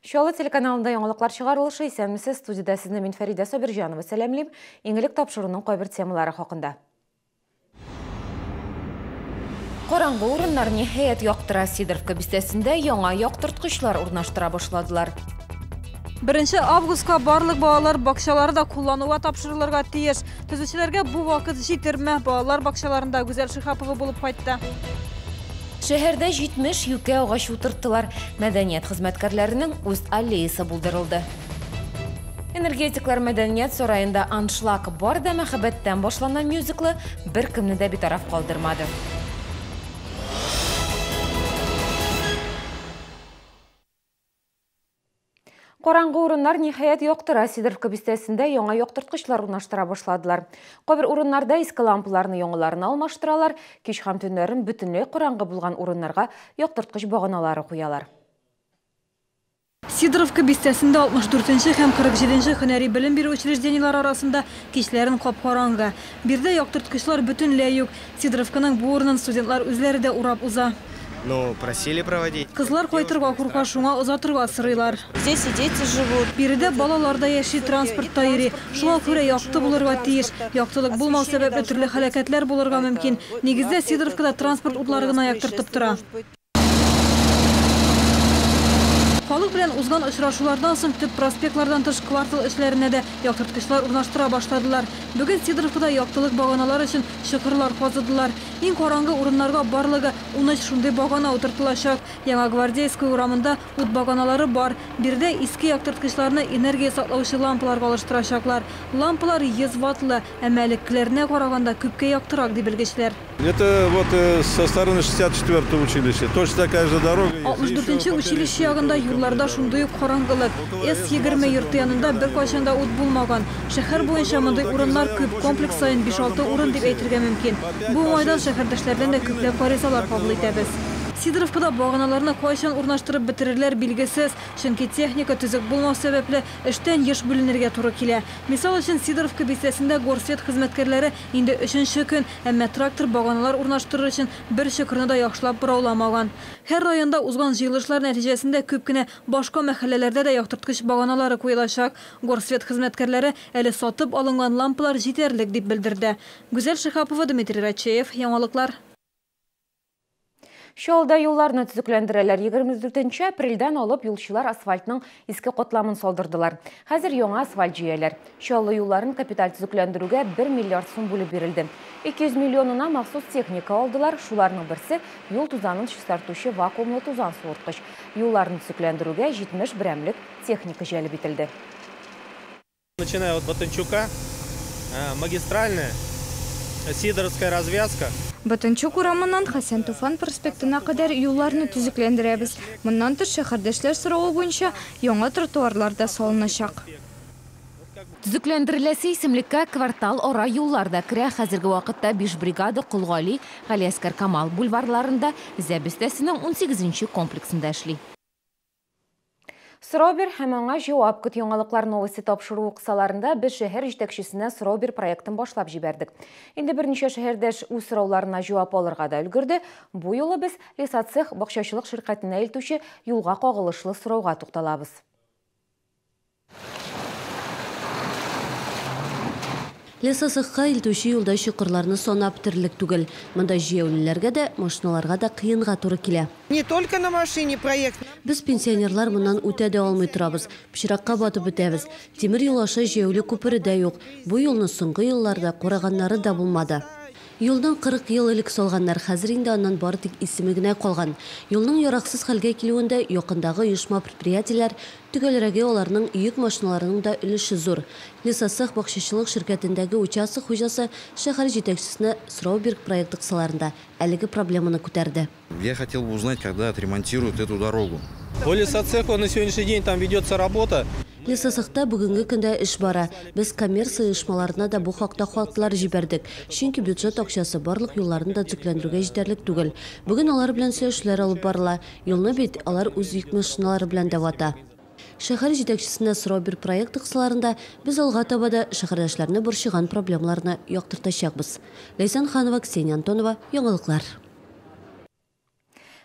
Чаллы телеканалында яңалыклар чыгарылышы. Исәнмесез, студиядә сезне мин, Фәридә Сабирҗанова, сәламлим. Иң элек тапшыруның кайбер темалары хакында. Караңгы урыннар ниһаять яктыра. Сидоровка бистәсендә яңа яктырткычлар урнаштыра башладылар. 1 августка барлык балалар бакчалары да куллануга тапшырылырга тиеш. Төзүчеләргә бу вакыт җитерме? Балалар бакчаларында Гүзәл Шиһапова булып кайтты. Шәһәрдә 70 юкә агачы утырттылар. Мәдәният хезмәткәрләренең үз аллеясы булдырылды. Энергетиклар мәдәният сараенда аншлаг. Бар да мәхәббәттән башлана мюзиклы беркемне дә битараф калдырмады. Караңгы урыннар ниһаять яктыра. Сидоровка бистәсендә яңа яктырткычлар урнаштыра башладылар. Кайбер урыннарда иске лампаларны яңаларына алмаштыралар, кич һәм төннәрен бөтенләй караңгы булган урыннарга яктырткыч баганалары куялар. Сидоровка бистәсендә 64 һәм 47 һөнәри белем бирү учреждениеләре арасында кичләрен кап-караңгы. Биредә яктырткычлар бөтенләй юк. Сидоровканың бу урынын студентлар үзләре дә урап уза. Ну, просили проводить. Кызлар кайтырга курка, шуңа озатырга сорыйлар. Здесь и дети живут. Биредә балалар да яши, транспорт та йөри. Шуңа күрә якты булырга тиеш. Яктылык булмау сәбәпле төрле һәлакәтләр булырга мөмкин. Нигездә Сидоровкада транспорт утлары гына яктыртып тора. Халык белән узган очрашулардан соң төп проспектлардан тыш квартал эшләренә дә яктырткычлар урнаштыра башладылар. Бүген Сидоровкада яктылык баганалар өчен чокырлар казыдылар. Иң караңгы урыннарга барлыгы 13 шундый багана утыртылачак. Яңа Гвардейская урамында ут баганалары бар. Биредә иске яктырткычларны энергия саклаучы лампаларга алыштырачаклар. Лампалар 100 ваттлы, әмма элеккеләренә караганда күпкә яктырак, ди белгечләр. Это вот со стороны 64-го училища. Точно такая же дорога. 64 училище ягында юлларда шундый ук караңгылык. С-20 йорты янында беркайчан да ут булмаган. Шәһәр буенча мондый урыннар күп, комплекс саен 5-6 урын дип әйтергә мөмкин. Бу уңайдан шәһәрдәшләрдән дә күпләп гаризалар кабул итәбез. Сидоровкада баганаларны кайчан урнаштырып бетерерләр билгесез, чөнки техника төзек булмау сәбәпле эштән еш бүленергә туры килә. Мисал өчен, Сидоровка бистәсендә Горсвет хезмәткәрләре инде өченче көн, әмма трактор баганалар урнаштырыр өчен бер чокырны да яхшылап борауламаган. Һәр районда узган җыелышлар нәтиҗәсендә күп кенә башка мәхәлләләрдә дә яктырткыч баганалары куелачак. Горсвет хезмәткәрләре әле сатып алынган лампалар җитәрлек дип белдерде. Гүзәл Шиһапова, Дмитрий Рачеев, Яңалыклар. Чаллыда юлларны төзекләндерәләр. 24 апрельдән алып юлчылар асфальтның иске катламын салдырдылар. Хәзер яңа асфальт җәяләр. Чаллы юлларын капиталь төзекләндерүгә 1 миллиард сум бүлеп бирелде. 200 миллионына махсус техника алдылар. Шуларның берсе юл тузанын чистартучы вакуумлы тузан суырткыч. Юлларны төзекләндерүгә 70 берәмлек техника җәлеп ителде. Начиная от Батынчука, магистральная, Сидоровская развязка. Батынчук урамыннан Хәсән Туфан проспектына кадәр юлларны төзекләндерәбез. Моннан тыш шәһәрдәшләр соравы буенча яңа тротуарлар да салыначак. Төзекләндереләсе исемлеккә квартал ара юллар да керә. Хәзерге вакытта 5 бригада Кол Гали, Галиәсгар Камал бульварларында, Зәй бистәсенең 18 комплексында эшли. Сорау бир һәм аңа җавап көт. Яңалыклар новости тапшыруы кысаларында без шәһәр җитәкчесенә сорау бир проектын башлап җибәрдек. Инде берничә шәһәрдәш үз сорауларына җавап алырга да өлгерде. Бу юлы без Лесоцех бакчачылык ширкәтенә илтүче юлга кагылышлы сорауга тукталабыз. Лесоцехка илтүче юлда чокырларны санап бетерерлек түгел. Монда җәяүлеләргә дә, машиналарга да кыенга туры килә. Не только на машине проект. Без пенсионерлар моннан үтә дә алмый торабыз. Пычракка батып бетәбез. Тимер юл аша җәяүле күпере дә юк. Бу юлны соңгы елларда караганнары да булмады. Юлдан 40 ел элек салганнар, хәзер инде аннан бары тик исеме генә калган. Юлның яраксыз хәлгә килүендә якындагы оешма предприятиеләр, төгәлрәге аларның йөк машиналарының да өлеше зур. Лесоцех бакчачылык ширкәтендәге участок хуҗасы шәһәр җитәкчесенә сорау биреп проект кысаларында әлеге проблеманы күтәрде. Я хотел бы узнать, когда отремонтируют эту дорогу. По лесоцеху на сегодняшний день там ведется работа. Лесоцехта бүгенге көндә эш бара. Без коммерция оешмаларына да бу хакта хатлар җибәрдек. Чөнки бюджет акчасы барлык юлларны да төзекләндерүгә җитәрлек түгел. Бүген алар белән сөйләшүләр алып барыла. Юлны бит алар үз йөк машиналары белән дә вата. Шәһәр җитәкчесенә сорау бир проект кысаларында без алга таба да шәһәрдәшләрне борчыган проблемаларны яктыртачакбыз. Ләйсән Ханова, Ксения Антонова, Яңалыклар.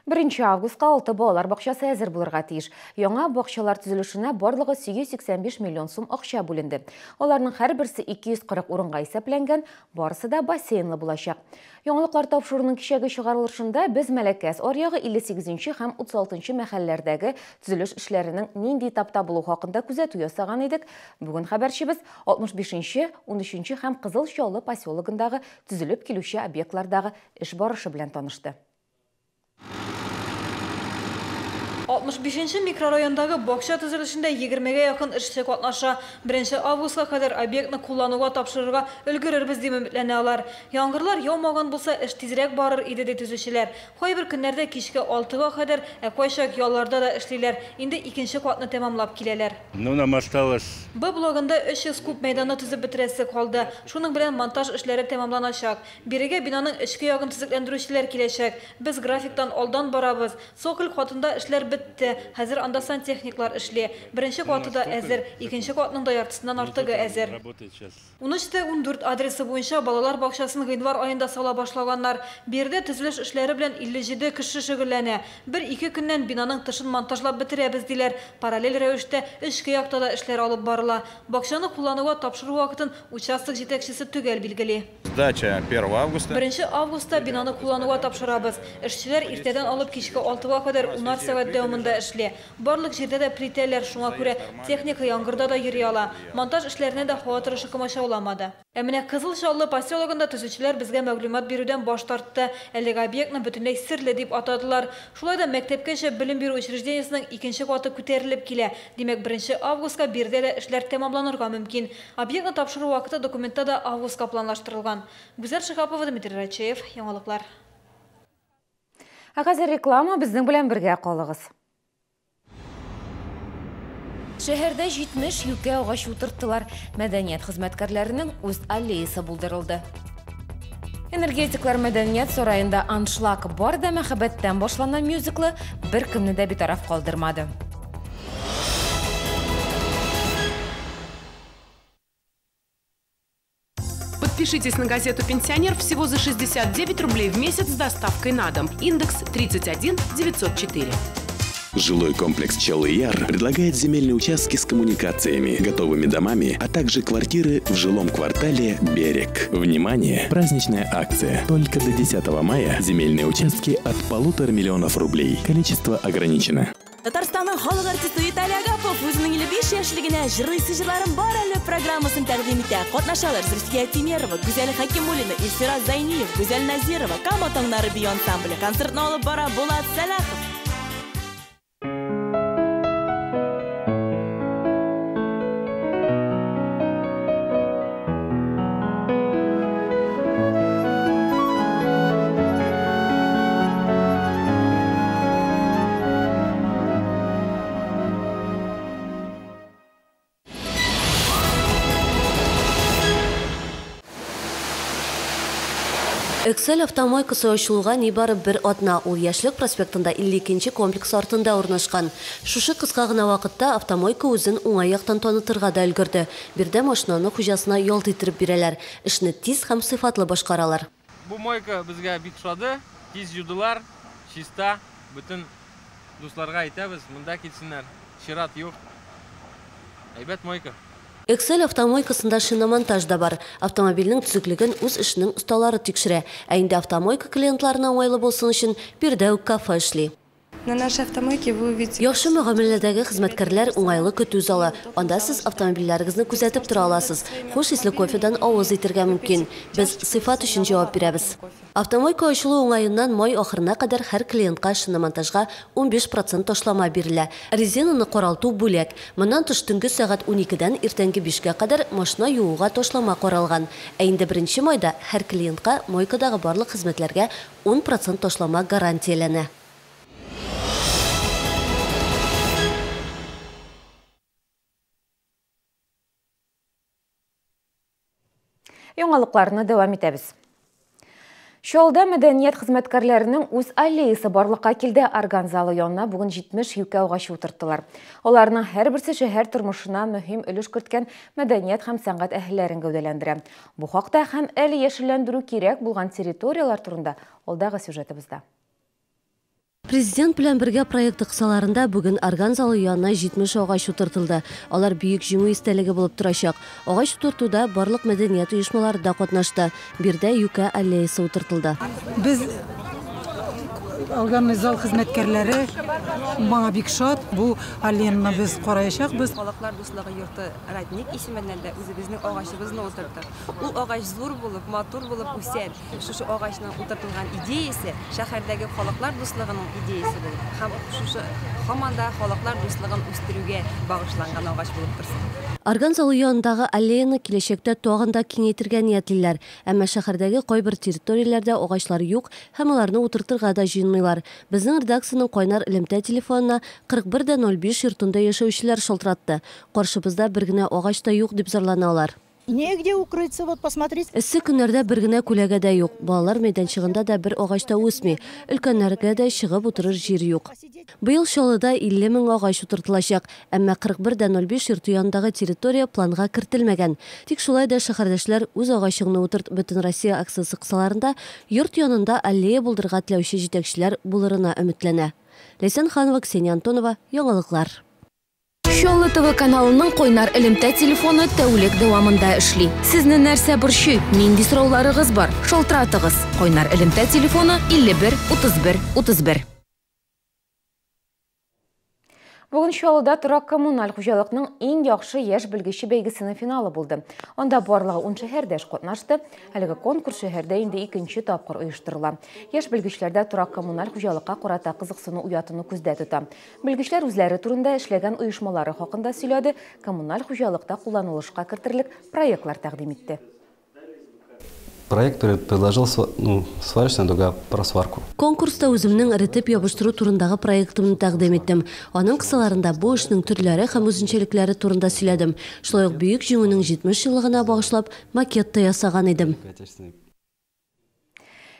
1 августка 6 балалар бакчасы әзер булырга тиеш. Яңа бакчалар төзелешенә барлыгы 885 миллион сум акча бүленде. Аларның һәрберсе 240 урынга исәпләнгән, барысы да бассейнлы булачак. Яңалыклар тапшыруының кичәге чыгарылышында без Мәләкәс аръягы 58 һәм 36 мәхәлләрдәге төзелеш эшләренең нинди этапта булу хакында күзәтү ясаган идек. Бүген хәбәрчебез 65, 13 һәм Кызыл Чаллы поселогындагы төзелеп килүче объектлардагы эш барышы белән танышты. 65 микрорайондагы бакча төзелешендә 20-гә якын эшче катнаша. 1 августка кадәр объектны куллануга тапшырырга өлгерербез дип өметләнә алар. Яңгырлар яумаган булса, эш тизрәк барыр иде ди төзүчеләр. Кайбер көннәрдә кичке 6-га кадәр, ә кайчак ялларда да эшлиләр. Инде икенче катны тәмамлап киләләр. Ну, нам осталось. Б блогында 300 куб мәйданны төзеп бетерәсе калды. Шуның белән монтаж эшләре тәмамланачак. Бирегә бинаның эчке ягын төзекләндерүчеләр киләчәк. Без графиктан алдан барабыз. Цоколь катында эшләр бетте. Хәзер анда сантехниклар эшли. Беренче каты да әзер, икенче катның да яртысыннан артыгы әзер. 13-14 адресы буенча балалар бакчасын гыйнвар аенда сала башлаганнар. Биредә төзелеш эшләре белән 57 кеше шөгыльләнә. Бер-ике көннән бинаның тышын монтажлап бетерәбез диләр. Параллель рәвештә эчке якта да эшләр алып барыла. Бакчаны куллануга тапшыру вакытын участок җитәкчесе төгәл билгели. Сдача 1 августа. 1 августта бинаны куллануга тапшырабыз. Эшчеләр иртәдән алып кичке 6-га кадәр 10 сәгать дәвамында эшли. Барлык җирдә дә плитәләр, шуңа күрә техника яңгырда да йөри ала. Монтаж эшләренә дә һава торышы комачауламады. Ә менә Кызыл Чаллы поселогында төзүчеләр безгә мәгълүмат бирүдән баш тартты. Әлеге объектны бөтенләй серле дип атадылар. Шулай да мәктәпкәчә белем бирү учреждениесенең икенче каты күтәрелеп килә. Димәк, 1 августка биредә дә эшләр тәмамланырга мөмкин. Объектны тапшыру вакыты документта да августка планлаштырылган. Гүзәл Шиһапова, Дмитрий Рачеев, яңалыклар. Ә хәзер реклама, безнең белән бергә калыгыз. Шәһәрдә 70 юкә агач утырттылар. Мәдәният хезмәткәрләренең үз аллеясы булдырылды. Энергетиклар мәдәният сараенда аншлаг бар да мәхәббәттән башлана мюзиклы бер кемне дә битараф калдырмады. Подпишитесь на газету «Пенсионер» всего за 69 рублей в месяц с доставкой на дом. Индекс 31 904. Жилой комплекс «Чаллы-Яр» предлагает земельные участки с коммуникациями, готовыми домами, а также квартиры в жилом квартале «Берег». Внимание! Праздничная акция. Только до 10 мая земельные участки от 1,5 миллионов рублей. Количество ограничено. Татарстанның халык артисты Виталий Агапов үзенең 55 яшьлегенә «Җырлыйсы җырларым бар әле» программасын тәкъдим итә. Катнашалар Зөлфия Тимерова, Гүзәл Хәкимуллина, Илсира Зайниев, Гүзәл Назирова, Кама таңнары бию ансамбле. Концертны алып бара Булат Сәлахов. Excel автомойкасы ачылуга нибары бер атна. Ул Яшьлек проспектында 52 комплекс артында урнашкан. Шушы кыска гына вакытта автомойка үзен уңай яктан танытырга да өлгерде. Биредә машинаны хуҗасына ялт иттереп бирәләр. Эшне тиз һәм сыйфатлы башкаралар. Бу мойка безгә бик ошады. Тиз юдылар, чиста. Бөтен дусларга әйтәбез, монда килсеннәр. Чират юк. Әйбәт мойка. Excel автомойкасында шиномонтаж да бар. Автомобильнең төзеклеген үз эшенең осталары тикшерә. Ә инде автомойка клиентларына уңайлы булсын өчен биредә үк кафе эшли. На нашей автомойке вы увидите... Яхшы мөгамәләдәге хезмәткәрләр, уңайлы көтү залы. Анда сез автомобильләрегезне күзәтеп тора аласыз. Хуш исле кофедан авыз итәргә мөмкин. Без сыйфат өчен җавап бирәбез. Автомойка ачылу уңаеннан май ахырына кадәр һәр клиентка шиномонтажга 15% ташлама бирелә. Резинаны каралту бүләк. Моннан тыш төнге сәгать 12-дән иртәнге 5-кә кадәр машина юууга ташлама каралган. Ә инде 1 майда һәр клиентка мойкадагы барлык хезмәтләргә 10% ташлама гарантияләнә. Яңалыкларны дәвам итәбез. Чаллыда мәдәният хезмәткәрләренең үз аллеясы барлыкка килде. Орган залы янына бүген 70 юкә агачы утырттылар. Аларның һәрберсе шәһәр тормышына мөһим өлеш керткән мәдәният һәм сәнгать әһелләрен гәүдәләндерә. Бу хакта һәм әле яшелләндерү кирәк булган территорияләр турында алдагы сюжетыбызда. Президент белән бергә проекты кысаларында бүген Орган залы янына 70 агач утыртылды. Алар Бөек Җиңү истәлеге булып торачак. Агач утыртуда барлык мәдәният оешмалары да катнашты. Биредә юкә аллеясы утыртылды. Без органный зал хезмәткәрләре моңа бик шат. Бу аллеяны без караячакбыз. Халыклар дуслыгы йорты Родник исеменнән дә үзебезнең агачыбызны утырттык. Ул агач зур булып, матур булып үсәр. Шушы агачның утыртылган идеясе шәһәрдәге халыклар дуслыгының идеясе булып һәм шушы һаман да халыклар дуслыгын үстерүгә багышланган агач булып торсын. Орган залы янындагы аллеяны киләчәктә тагын да киңәйтергә ниятлиләр. Әмма шәһәрдәге кайбер территорияләрдә агачлар юк һәм аларны утыртырга да җыенмыйлар. Безнең редакциянең кайнар элемтә телефонына 41.05 йортында яшәүчеләр шалтыратты. Каршыбызда бер генә агач та юк дип зарлана алар. Негде укрыться, вот посмотрите. Эссе көннәрдә бер генә күләгә дә юк. Балалар мәйданчыгында да бер агач та үсми. Өлкәннәргә дә чыгып утырыр җир юк. Быел Чаллыда 50 мең агач утыртылачак. Әмма 41.05 йорты янындагы территория планга кертелмәгән. Тик шулай да шәһәрдәшләр үз агачыңны утырт Бөтенроссия акциясе кысаларында йорт янында аллея булдырырга теләүче җитәкчеләр булырына өметләнә. Ләйсән Ханова, Ксения Антонова, Яңалыклар. Чаллы ТВ каналының кайнар элемтә телефоны тәүлек дәвамында эшли. Сезне нәрсә борчый? Нинди сорауларыгыз бар? Шалтыратыгыз. Кайнар элемтә телефоны 51 31 31. Бүген Чаллыда торак коммуналь хуҗалыкның иң яхшы яшь белгече бәйгесенең финалы булды. Анда барлыгы 10 шәһәрдәш катнашты. Әлеге конкурс шәһәрдә инде икенче тапкыр оештырыла. Яшь белгечләрдә торак коммуналь хуҗалыкка карата кызыксыну уятуны күздә тота. Белгечләр үзләре турында эшләгән оешмалары хакында сөйләде, коммуналь хуҗалыкта кулланылышка кертерлек проектлар тәкъдим итте. Проект предложил, ну, сварочная дуга про сварку. Конкурста үземнең эретеп ябыштыру турындагы проектымны тәкъдим иттем. Аның кысаларында бу эшнең төрләре һәм үзенчәлекләре турында сөйләдем. Шулай ук Бөек Җиңүнең 70 еллыгына багышлап макет та ясаган идем.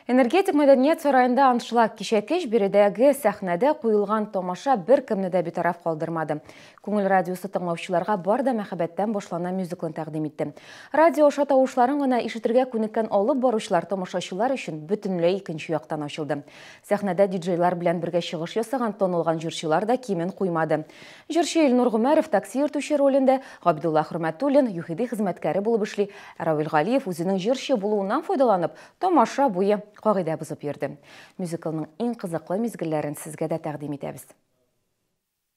Энергетик мәдәният сараенда аншлаг кичә кич биредәге сәхнәдә куелган тамаша беркемне дә битараф калдырмады. Күңел радиосы тыңлаучыларга бар да мәхәббәттән башлана мюзиклын тәкъдим итте. Радио аша тавышларын гына ишетергә күнеккән алып баручылар тамашачылар өчен бөтенләй икенче яктан ачылды. Сәхнәдә диджейлар белән бергә чыгыш ясаган танылган җырчылар да кимен куймады. Җырчы Илнур Гомәров такси йөртүче ролендә, Габдулла Хөрмәтуллин ЮХИДИ хезмәткәре булып эшли. Равил Галиев үзенең җырчы булуыннан файдаланып, тамаша буе кагыйдә бозып йөрде. Мюзиклның иң кызыклы мизгелләрен сезгә дә тәкъдим итәбез.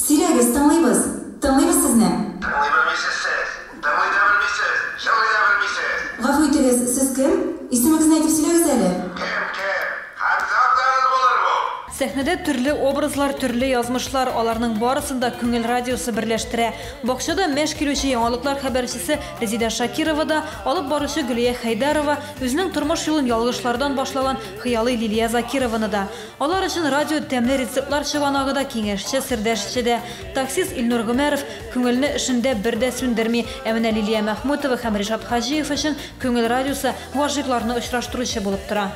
Сөйләгез, тыңлыйбыз. Тыңлыйбыз сезне. Тыңлый белмисез сез. Тыңлый да белмисез. Җырлый да белмисез. Гафу итегез, сез кем? Исемегезне әйтеп сөйләгез әле. Кем, кем? Хәмзә абзагыз булыр бу. Сәхнәдә төрле образлар, төрле язмышлар, аларның барысын да Күңел радиосы берләштерә. Бакчада мәш килүче яңалыклар хәбәрчесе Резидә Шакирова да, алып баручы Гөлия Хәйдәрова, үзенең тормыш юлын ялгышлардан башлаган хыялый Лилия Закированы да. Алар өчен радио тәмле рецептлар чыганагы да, киңәшче, сердәшче дә. Таксист Илнур Гомәров күңелне эшендә бер дә сүндерми. Ә менә Лилия Мәхмүтова һәм Ришат Хаҗиев өчен Күңел радиосы гашыйкларны очраштыручы булып тора.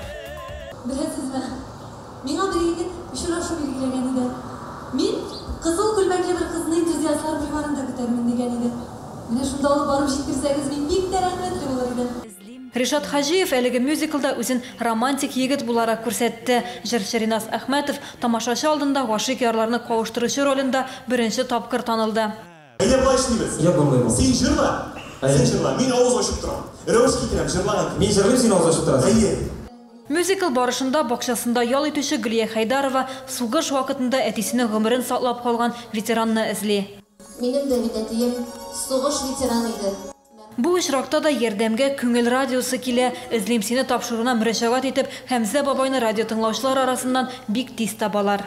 Беләсезме, миңа бер егет очрашу билгеләгән иде. Мин кызыл күлмәкле бер кызны энтузиастлар бульварында көтәрмен дигән иде. Менә шунда алып барып җиткерсәгез, мин бик тә рәхмәтле булыр идем. Ришат Хаҗиев әлеге мюзиклда үзен романтик егет буларак күрсәтте. Җырчы Ринас Әхмәтов тамашачы алдында гашыйк ярларны кавыштыручы ролендә беренче тапкыр танылды. Әйдә болай эшлибез. Син җырла, син җырла, мин авыз ачып торам. Рәвеш китерәм, җырлаган. Мин җырлыйм, син авыз ачып торасың. Әйе. Мюзикл барышында бакчасында ял итүче Гөлия Хәйдәрова сугыш вакытында әтисенең гомерен саклап калган ветеранны эзли. Минем дә бит әтием сугыш ветераны иде. Бу очракта да ярдәмгә Күңел радиосы килә. Эзлим сине тапшыруына мөрәҗәгать итеп, Хәмзә бабайны радио тыңлаучылар арасыннан бик тиз табалар.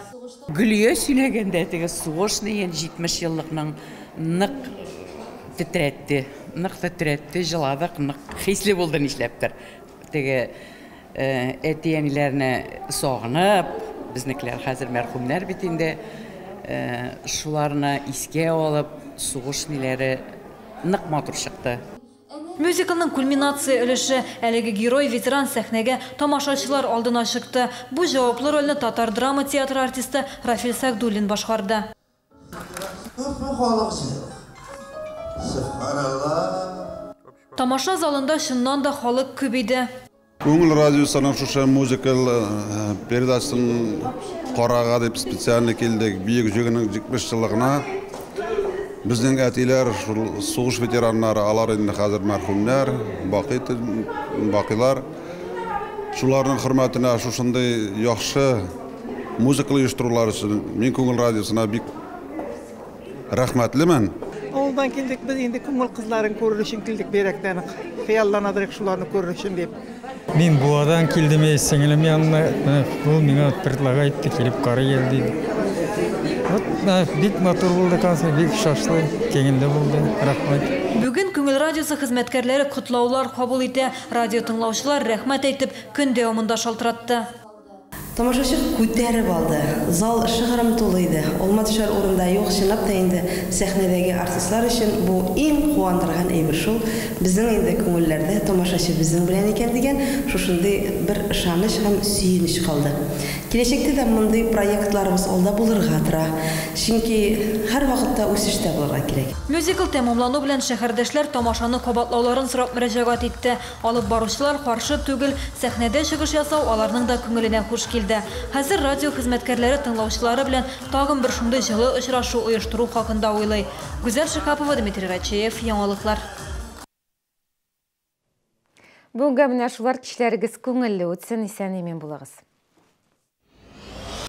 Гөлия сөйләгәндә теге сугыш дигән 70 еллыкның нык тетрәтте, нык тетрәтте, җыладык, нык хисле булды нишләптер. Теге әти-әниләрне сагынып, безнекеләр хәзер мәрхүмнәр бит инде, шуларны искә алып, сугыш ниләре нык матур чыкты. Мюзиклның кульминация өлеше әлеге герой ветеран сәхнәгә тамашачылар алдына чыкты. Бу җаваплы рольне татар драма театры артисты Рафил Сәгдуллин башкарды. Тамаша залында чыннан да халык күп иде. Күңел радиосының шушы музыкал передачасын карарга дип специально килдек. Бөек Җиңүнең 70 еллыгына. Безнең әтиләр, шул сугыш ветераннары, алар инде хәзер мәрхүмнәр, бакый бакыйлар. Шуларның хөрмәтенә шушындый яхшы музыка оештырулар өчен мин Күңел радиосына бик рәхмәтлемен. Авылдан килдек без инде күңел кызларын күрер өчен килдек бигрәктән. Хыялланадык шуларны күрер өчен дип. Мин Буадан килдем, сеңлем янына. Менә ул миңа предлагать итте, килеп карый ел диде. Вот бик матур булды концерт, бик шашлы, күңелле булды. Рәхмәт. Бүген Күңел радиосы хезмәткәрләре котлаулар кабул итә. Радио тыңлаучылар рәхмәт әйтеп, көн дәвамында шалтыратты. Тамашачы күтәреп алды. Зал шыгрым тулы иде. Алма төшәр урында юк, чынлап та инде сәхнәдәге артистлар өчен бу иң куандырган әйбер шул. Безнең инде күңелләрдә тамашачы безнең белән икән дигән шушындый бер ышаныч һәм сөенеч калды. Киләчәктә дә мондый проектларыбыз алда булырга тора. Чөнки һәр вакытта үсештә булырга кирәк. Мюзикл тәмамлану белән шәһәрдәшләр тамашаны кабатлауларын сорап мөрәҗәгать итте. Алып баручылар каршы түгел, сәхнәдә чыгыш ясау аларның да күңеленә хуш килде. Хәзер радио хезмәткәрләре тыңлаучылары белән тагын бер шундый җылы очрашу оештыру хакында уйлый. Гүзәл Шихапова, Дмитрий Рачеев, Яңалыклар. Бүгенге менә шулар, кичләрегез күңелле үтсен, исән имин булыгыз.